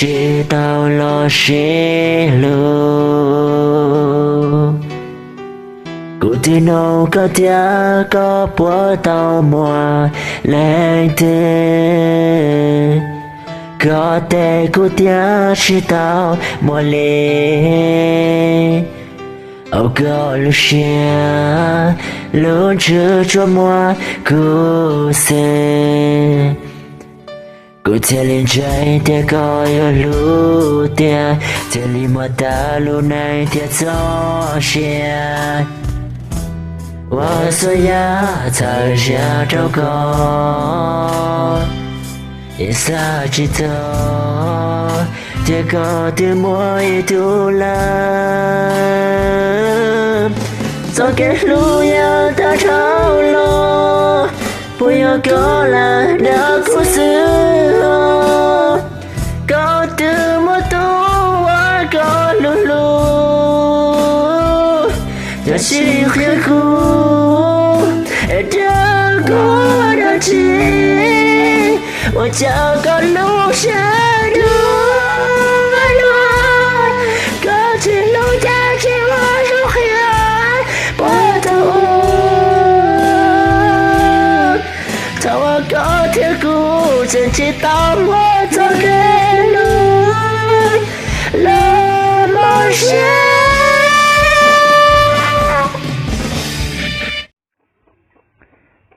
Tsis tau los sib hlub, kuv twb nug koj tias koj puas tau muaj leej twg, koj teb kuv tias tsis tau muaj li. Auj, koj lub siab lub ntsws tsuas muaj kuv xwb. Kuv thiaj li ntseeg tias koj yuav hlub tiag, thiaj li muaj tas lub neej thiab txoj sia. Ua txhua yam txhawb siab rau koj, es xav tsis txog tias koj twb muaj ib tug lawm. Txoj kev hlub yog tag dhau los, puas yog koj lam dag kuv xwb os? Koj twb muaj tus uas koj hlub hlub, yog tsis qhia kuv es dag kuv dab tsi? Ua cas koj lub siab dub dub, koj tsis hlub cas tsis ua zoo qhia, puas tau ua? Thaum uas koj thiab kuv tseem tsis tau muaj txoj kev hlub los mob siab.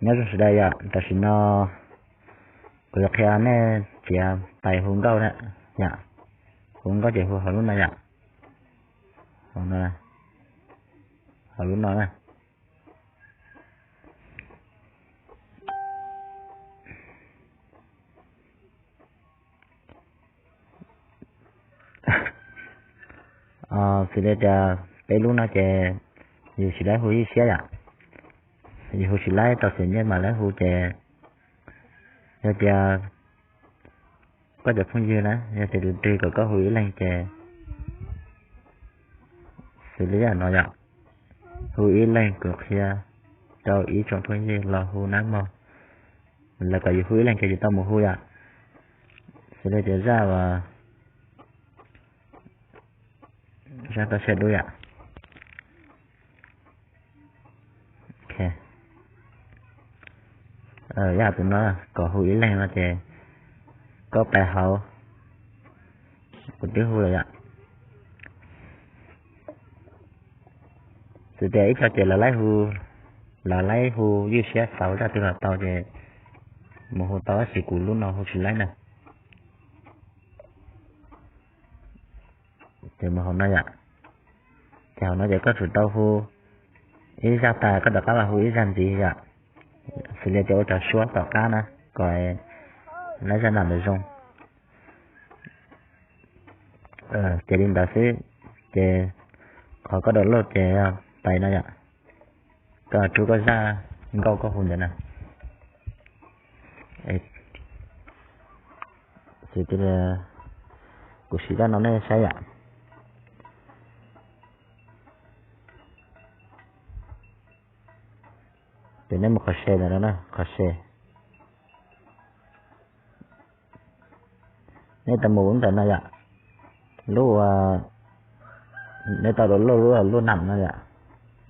Nyob zoo sawv daws yom, tam sim no kuv yuav qhia nej txiav pais hu nkauj na yom. Hu nkauj ces hu hauv lub no yom. Hauv no, hauv lub no na. Xws li tias peb lub no ces yus tsis laib hu ib siab yom. Yus hu tsis laib tau xim nyiaj mas laib hu ces yog tias koj cov phooj ywg na yog tias tus twg kom koj hu ib leeg ces xws li yam no yom. Hu ib leeg kuv qhia rau ib tsoom phooj ywg los hu nawb mog. Lawv kom yus hu ib leeg ces yus tau mus hu yom. Xws li tias zaj uas zaj toj siab dub yom. Yog tus no kom hu ib leeg no ces koj pais hauv, kuv twb hu lawm yom. Xws tias ib co ces lawv laib hu, lawv laib hu ywj siab xaus zaj twg los tau ces mus hu tau tab sis kuv lub no hu tsis laib na. Ces mus hauv no yom. Ces hauv no ces koj tsum tau hu ib zaj tas koj rov qab los hu ib zaj ntxiv yom. Xws li tias ua cov suab tom qab na, kom laib zaj nam ntawd zoo. Ces li ntawd xwb, ces qhov koj download ces pais no yom. Koj rub koj zaj nkauj koj hu ntawd na. Xws li kuv siv zaj no nej saib yom. Ces nej mus qhov share ntawm no na, qhov share. Nej tau mus lub ntawm no yom, lub uas nej tau download lub, lub nam no yom,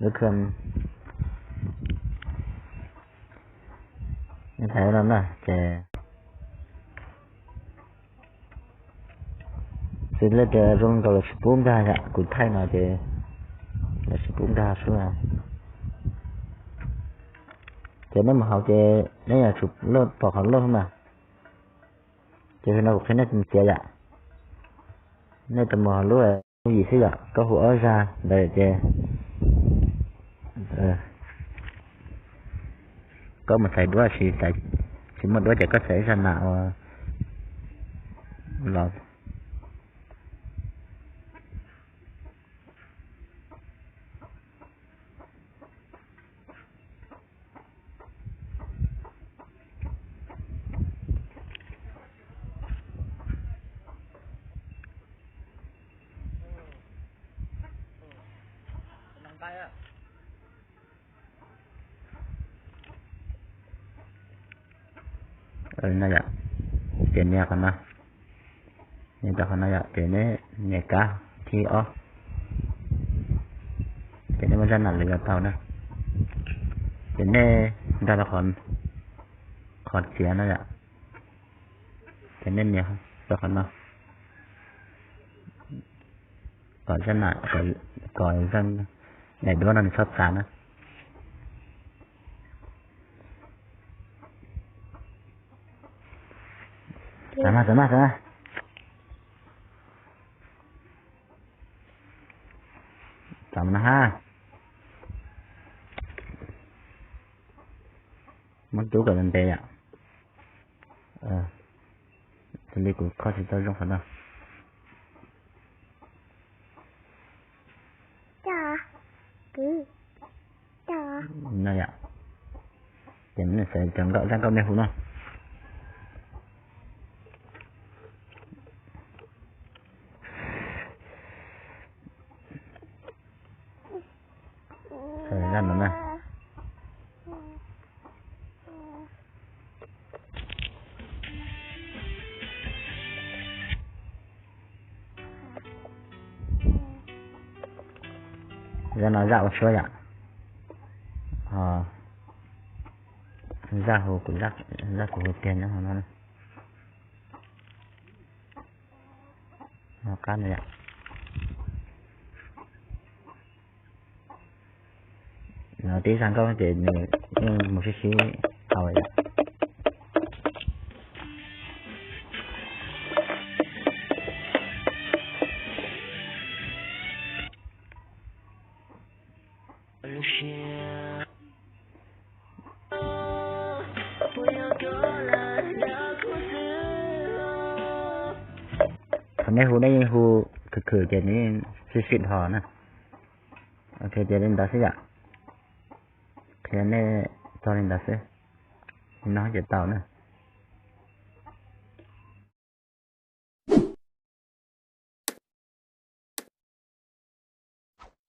lub khw. Nej thaij no na ces xws li tias zoo nkaus los tsis pub nkag yom, kuv thaij no ces los tsis pub nkag xwb. Ces nej mus hauv ces nej yuav tsum pom qhov load mas. Ces no kuv qhia nej txiav yom. Nej tau mus hauv lub yim xwb yom, koj hu ob zaj ntawd ces koj mus xaiv duab, tsis muaj duab ces koj xaiv ib zaj nam ua los. No yom, ces nias qhov no, Nias rau qhov no yom, ces neb nias kab thib ob, ces nej muab zaj nam lwm los tau na. Ces nej nkag rau qhov txiav no yom, ces nej nias rau qhov no, kom zaj nam, kom zaj daim duab no nws txhob txav na. Txav mas, txav mas, txav mas. Txav mas no ha. Muab rub kom ntev yom. Xws li kuv kho tsis tau zoo qhov no. No yom. Ces nws xav cov nkauj, zaj nkauj nej hu no. Zaj no na. Zaj no zaj ua suab yom. Zaj hu, zaj kuv hu tiag nyob hauv no. Qab no yom. Tib zaj nkauj ces nws yeej mus sib sib hau yom. Thaum nej hu nej yeej hu khwm khwm ces nws yeej sib sib hau na. Ok, ces li ntawd xwb yom. Qhia nej txog li ntawd xwb. Li no ces tau na.